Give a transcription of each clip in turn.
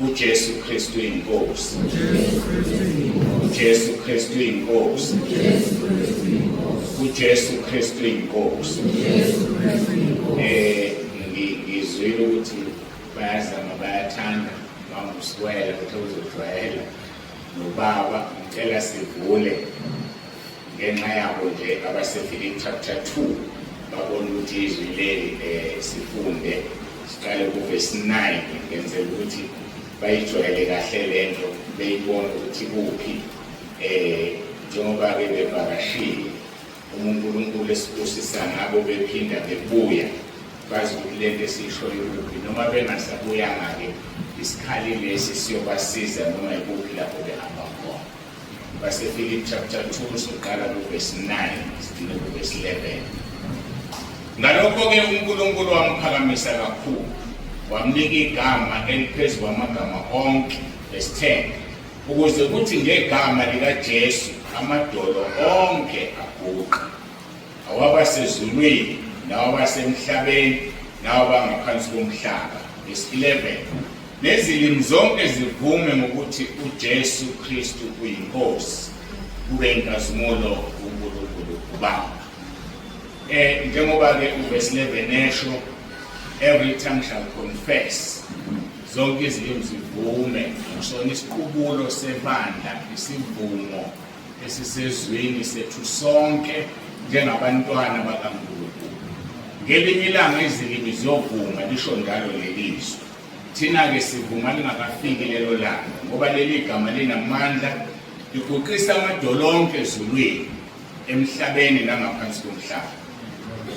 uJesu Kristu inkosi, uJesu Kristu inkosi, uJesu Kristu inkosi. Eh ngizwile ukuthi bayazama, bayathanda banguswela ukuthi uzojwayela nobaba. Ngicela sivule ngenxa yabo nje abaseFilipi chapter 2, babona ukuthi izwi leli sifunde siqale kuvesi 9, ngenzela ukuthi bayijwayele kahle lento, beyibone ukuthi kuphi, njengoba ke bevakashile. Uma uNkulunkulu esibusisa ngabo bephinda bebuya, bazi ukuthi lento esiyishoyo kuphi. Noma bengasabuyanga-ke, isikhali lesi siyobasiza noma ikuphi lapho behamba khona. BaseFilipi chapter 2, soqala kuvesi 9 sigcine kuvesi 11. Ngalokho-ke uNkulunkulu wamphakamisa kakhulu, wamnika igama eliphezu kwamagama onke, verse 10, ukuze kuthi ngegama likaJesu amadolo onke aguqe, awabasezulwini nawabasemhlabeni nawabangaphansi komhlaba, verse 11, nezilimi zonke zivume ngokuthi uJesu Kristu uyiNkosi, kube inkazimulo kuNkulunkulu uBaba. Njengoba ke uverse 11 esho, every tongue shall confess, zonke izilimi zivume. Akusona isiqubulo sebandla, isivumo esisezwini sethu sonke njengabantwana bakaNkulunkulu. Ngelinye ilanga izilimi ziyovuma, lisho njalo lelizwi. Thina-ke sivuma lingakafiki lelo langa, ngoba leli gama linamandla, liguqisa amadolo onke ezulwini, emhlabeni nangaphansi komhlaba.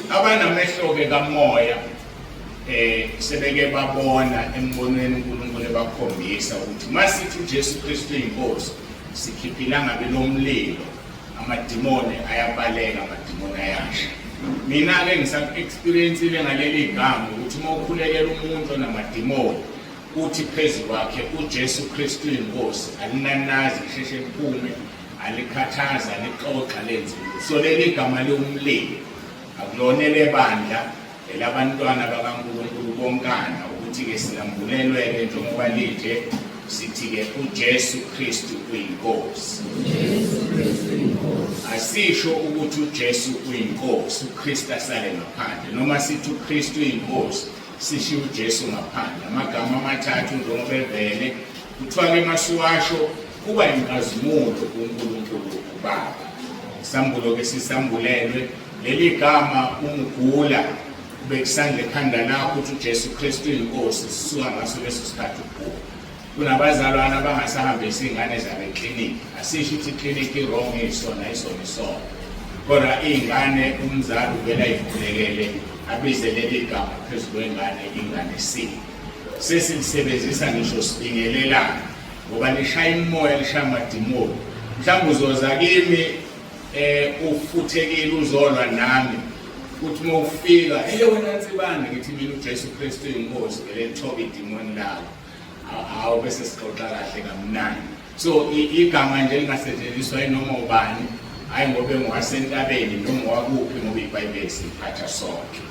Abanamehlo-ke kamoya sebeke babona embonweni uNkulunkulu ebakhombisa ukuthi masithi uJesu Kristu inkosi, sikhipha ilangabi lomlilo, amadimoni ayabaleka, amadimoni ayasha. Mina-ke ngisaku-experience-ile ngaleli gama ukuthi uma ukhulekela umuntu onamadimoni, uthi phezu kwakhe uJesu Kristu inkosi, alinanazi, lisheshe liphume, alikhathaza, alixoxa, lenze. So leli gama liwumlilo, akulona elebandla, elabantwana bakaNkulunkulu bonkana, ukuthi-ke silambulelwe-ke njengoba linje. Sithi-ke uJesu Kristu uyinkosi. Asisho ukuthi uJesu uyinkosi, uKristu asale ngaphandle, noma sithi uKristu uyinkosi, sishiye uJesu ngaphandle. Amagama amathathu njengoba evele kuthiwa-ke masiwasho kuba inkazimulo kuNkulunkulu uBaba. Isambulo-ke sisambulelwe leli gama. Umgula ubekisandla ekhanda lakho, uthi uJesu Kristu uyinkosi, sisuka ngaso leso sikhathi ukugula. Kunabazalwane abangasahambisi iy'ngane zabo eklinikhi. Asisho ukuthi iklinikhi i-wrong, isona isona isona, kodwa iy'ngane umzali uvele ayikhulekele, abize leli gama phezu kwengane, ingane sile. Sesilisebenzisa ngisho sibingelelana, ngoba lishaya imimoya, lishaya amadimoni. Mhlawumbe uzoza kimi ufuthekile, uzolwa nami, uthi uma ufika, "Hey wena Nsibande," ngithi mina, "uJesu Kristu inkosi," vele lithoba idimoni lawo, hawu, bese sixoxa kahle kamnandi. So igama nje lingasetshenziswa inoma ubani, hayi ngoba engowasentabeni noma owakuphi, ngoba iBhayibheli siphatha sonke.